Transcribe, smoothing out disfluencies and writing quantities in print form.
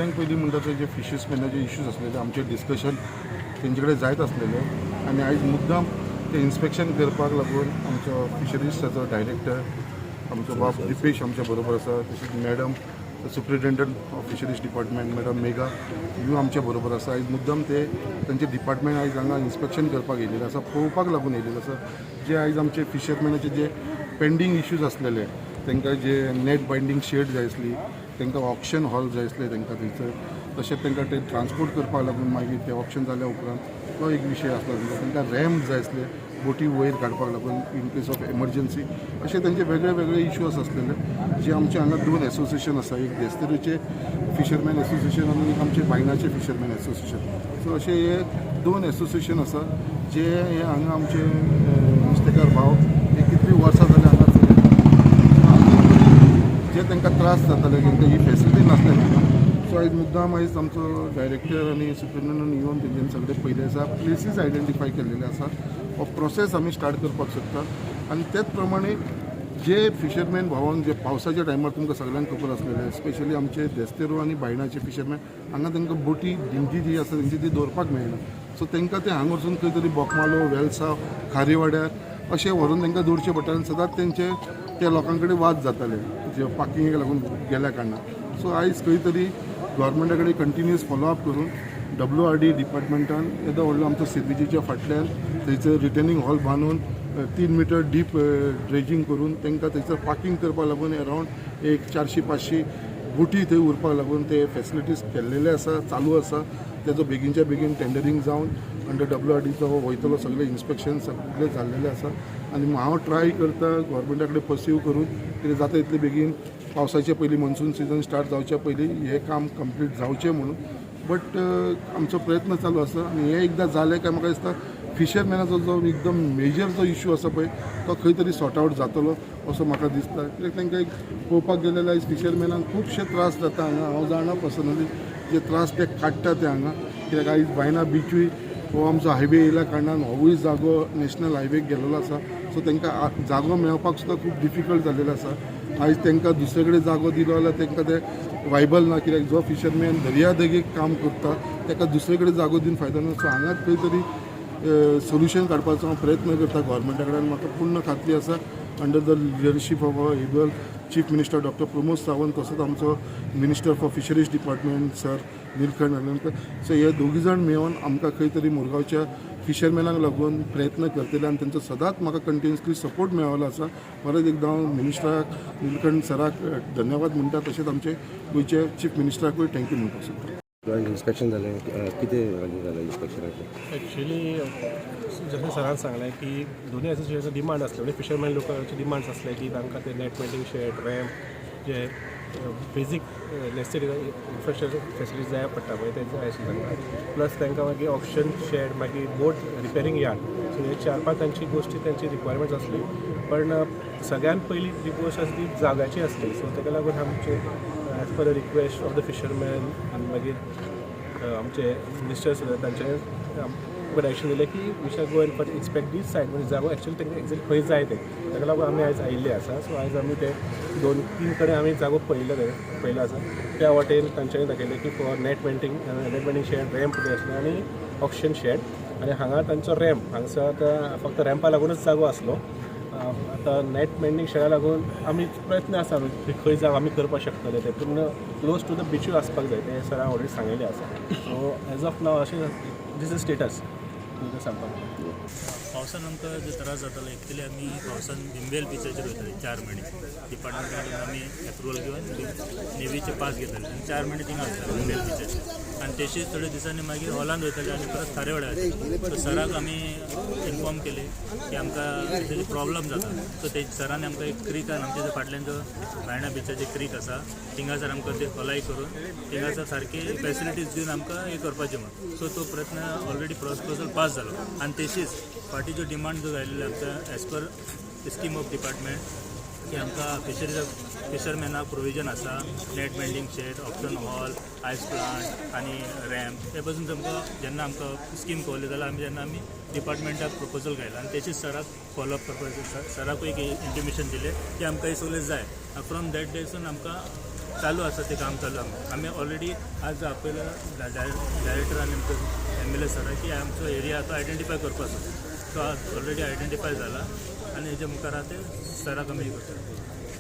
सगळ्यांत पयलीं म्हणटा ते जे फिशर्समॅनाचे इश्यूज आसलेले, आमचे डिस्कशन तेंचे कडेन जायत आसलेले आनी आयज मुद्दाम ते इन्स्पेक्शन करपाक लागून आमचो फिशरीजाचो डायरेक्टर, आमचो बाब दिपेश आमच्या बरोबर आसा. तशीच madam superintendent of fisheries department, madam Megha ह्यो आमच्या बरोबर आसा. आयज मुद्दाम ते तेंचे डिपार्टमेंट आयज हांगा इन्स्पेक्शन करपाक येयलेले आसा, पळोवपाक लागून येयलेले आसा, जे आयज आमचे फिशरमॅनाचे जे पेंडींग इश्यूज आसलेले, तांकां जे नेट बायंडींग शेड जाय आसली, तांकां ऑक्शन हॉल जाय आसले तांकां थंयसर, तशेंच तांकां ते ट्रान्सपोर्ट करपाक लागून मागीर ते ऑक्शन जाल्या उपरांत तो एक विशय आसलो तांकां. तांकां रॅम्प जाय आसले बोटी वयर काडपाक लागून इन केस ऑफ एमर्जन्सी. अशे तांचे वेगळे वेगळे इश्यूज आसलेले, जे आमचे हांगा दोन एसोसिएशन आसा, एक देस्तेरीचे फिशरमॅन एसोसिएशन आनी एक आमचे बायणाचे फिशरमॅन एसोसिएशन. सो अशे हे दोन एसोसिएशन आसा, जे हे हांगा आमचे नुस्तेकार भाव हे कितलीं वर्सां जालीं हांगा चलयता, जे तांकां त्रास जाताले, तांकां ही फेसिलिटी नासली हांगा. सो आयज मुद्दाम आयज आमचो डायरेक्टर आनी सुप्रिंटेंडंट येवन तेंच्यांनी सगळे पयले आसा, प्लेसीस आयडेंटिफाय केल्लेले आसा. हो प्रोसेस आमी स्टार्ट करपाक सोदता आनी तेच प्रमाणे जे फिशरमॅन भावांक जे पावसाच्या टायमार, तुमकां सगळ्यांक खबर आसलेलें, स्पेशली आमचे देस्तेरो आनी बायणाचे फिशरमॅन हांगा तांकां बोटी दिंडी जी आसा तेंची ती दवरपाक मेळना. सो तांकां ते हांगा वचून खंय तरी बोकमालो, वेलसांव, खारीवाड्यार अशें व्हरून तांकां दवरचें पडटा आनी सदांच तेंचे त्या लोकां कडेन वाद जाताले जे पार्किंगेक लागून गेल्या कारणान. सो आयज खंय तरी गव्हर्मेंटा कडेन कंटिन्युअस फॉलोअप करून डब्ल्यू आर डी डिपार्टमेंटान येदो व्हडलो आमचो सिर्विजीच्या फाटल्यान थंयसर रिटेनिंग हॉल बांदून 3 मिटर डीप ड्रेजींग करून तांकां थंयसर पार्किंग करपाक लागून अरावंड एक 400-500 बोटी थंय उरपाक लागून ते फेसिलिटीज केल्लेले आसा, चालू आसा. तेजो बेगीनच्या बेगीन टेंडरींग जावन अंडर डब्ल्यू आर डीचो वयतलो. सगळें इन्स्पेक्शन सगळें जाल्लेलें आसा आनी हांव ट्राय करता गव्हर्मेंटा कडेन पर्स्यू करून कितें जाता इतले बेगीन पावसाचे पयलीं, मॉन्सून सिजन स्टार्ट जावच्या पयलीं हें काम कंप्लीट जावचें म्हणून. बट आमचो प्रयत्न चालू आसा आनी हें एकदां जालें काय म्हाका दिसता फिशरमॅनाचो जो एकदम मेजर जो इशू आसा पळय, तो खंय तरी सॉर्ट आवट जातलो असो म्हाका दिसता. कित्याक तांकां एक पळोवपाक गेलें जाल्यार आयज फिशरमॅनाक खुबशे त्रास जाता हांगा. हांव जाणा पर्सनली जे त्रास ते काडटा ते हांगा, कित्याक आयज बायना बिचूय हो आमचो हायवे येयल्या कारणान होवूय जागो नॅशनल हायवेक गेलेलो आसा. सो तांकां जागो मेळपाक सुद्दां खूब डिफिकल्ट जाल्लेलो आसा. आयज तांकां दुसरे कडेन जागो दिलो जाल्यार तांकां ते वायबल ना, कित्याक जो फिशरमॅन दर्या देगेक काम करता ताका दुसरे कडेन जागो दिवन फायदो ना. सो हांगाच खंय तरी सोल्युशन काडपाचो हांव प्रयत्न करता गव्हर्मेंटा कडेन. म्हाका पूर्ण खात्री आसा, under the leadership of our able Chief Minister Doctor Pramod Sawant, तसोच आमचो Minister for Fisheries Department sir Nilkanth Halarnkar, so हे दोगी जाण मेळून आमकां खंय तरी मुरगांवच्या फिशरमॅनाक लागून प्रयत्न करतले आनी तेंचो सदांच म्हाका कंटिन्युअसली सपोर्ट मेळ्ळो आसा. परत एकदां हांव मिनिस्टराक, निलकंठ सराक धन्यवाद म्हणटा, तशेंच आमचे गोंयचे चीफ मिनिस्टराकूय thank you म्हणपाक सोदता. इन्स्पेक्शन जालें, कितें जालें इन्स्पेक्शनाचें? ॲक्च्युली जशें सरान सांगलें की दोनूय एसोसिएशनाचो डिमांड आसले, म्हणजे फिशरमॅन लोकांचे डिमांड्स आसले की तांकां ते नेट मेंडिंग शेड, रॅम्प, जे बेजीक नेसेसरी इन्फ्रास्ट्रक्चर फेसिलिटीज जाय पडटा पळय, ते जाय आशिल्ले तांकां. प्लस तांकां मागीर ऑक्शन शेड, मागीर बोट रिपेरींग यार्ड. सो हे चार पांच तांची गोश्टी, तांची रिक्वायरमेंट्स आसली. पण सगळ्यात पयली जी गोश्ट आसा ती जाग्याची आसली. सो ताका लागून आमचे as per request of the fisherman आनी मागीर आमचे मिनिस्टर सुद्दां तांचे डायरेक्शन दिलें की we shall go and for inspect these site, म्हणजे जागो एक्चुअली तांकां एक्झॅक्ट खंय जाय ते. ताका लागून आमी आयज आयिल्ले आसा. सो आयज आमी ते दोन तीन कडेन आमी जागो पळयल्ले, ते पळयलो आसा. त्या वाटेन तांच्यांनी दाखयलें की for net mending shed, ramp जाय आसले आनी ऑक्शन शेड. आनी हांगा तांचो रॅम्प, हांगसर आतां फक्त रॅम्पा लागूनच जागो आसलो. आतां नेट मेंडिंग शेडा लागून आमी प्रयत्न आसा खंय जागो आमी करपाक शकतले ते, पूण क्लोज टू the बिचूय आसपाक जाय, तें सरान ऑलरेडी सांगिल्लें आसा. सो एज ऑफ नाव अशें दीस is status तुमकां सांगपाक. पावसान आमकां जो त्रास जातालो, एक्चुली आमी पावसान बिंबेल बिचाचेर वयताले 4 म्हयने. डिपार्टमेंटा कडल्यान आमी एप्रुवल घेवन नेवीचे पास घेताले आनी 4 म्हयने थिंगा वयताले बिंबेल बिचाचेर आनी तशीच थोड्या दिसांनी मागीर हॉलांत वयताले आनी परत खारेवाड्यार वयताले. सो सराक आमी इन्फॉर्म केले की आमकां तेजे प्रॉब्लम जाता. सो ते सरान आमकां एक क्रिकान, आमच्या जे फाटल्यान जो बायणा बिचाचे क्रीक आसा, थिंगासर आमकां ते खोलाय करून थिंगासर सारकी फेसिलिटीज दिवन आमकां हें करपाचें म्हणून. सो तो प्रयत्न ऑलरेडी प्रपोजल पास जालो आनी तशीच फाटीं जो डिमांड जो आयिल्लो आमकां as per scheme of department की आमकां फिशरमॅनाक प्रोविजन आसा, net mending shed, auction hall, ice plant आनी रॅम्प, हे पासून आमकां जेन्ना आमकां स्कीम कळ्ळी जाल्यार आमी जेन्ना आमी डिपार्टमेंटाक प्रपोजल घायला आनी तेशीच सराक फॉलोअप करपाक, सराकूय एक इंटिमेशन दिलें की आमकां हें सगळें जाय. फ्रॉम that डेसून आमकां चालू आसा तें काम चालू. आमी ऑलरेडी आज आपयला डायरेक्टर आनी आमचो एमएलए सर की आमचो एरिया तो आयडेंटिफाय करपाचो, तो आज ऑलरेडी आयडेंटिफाय जाला आनी हेजे मुखार आतां सराक आमी करता.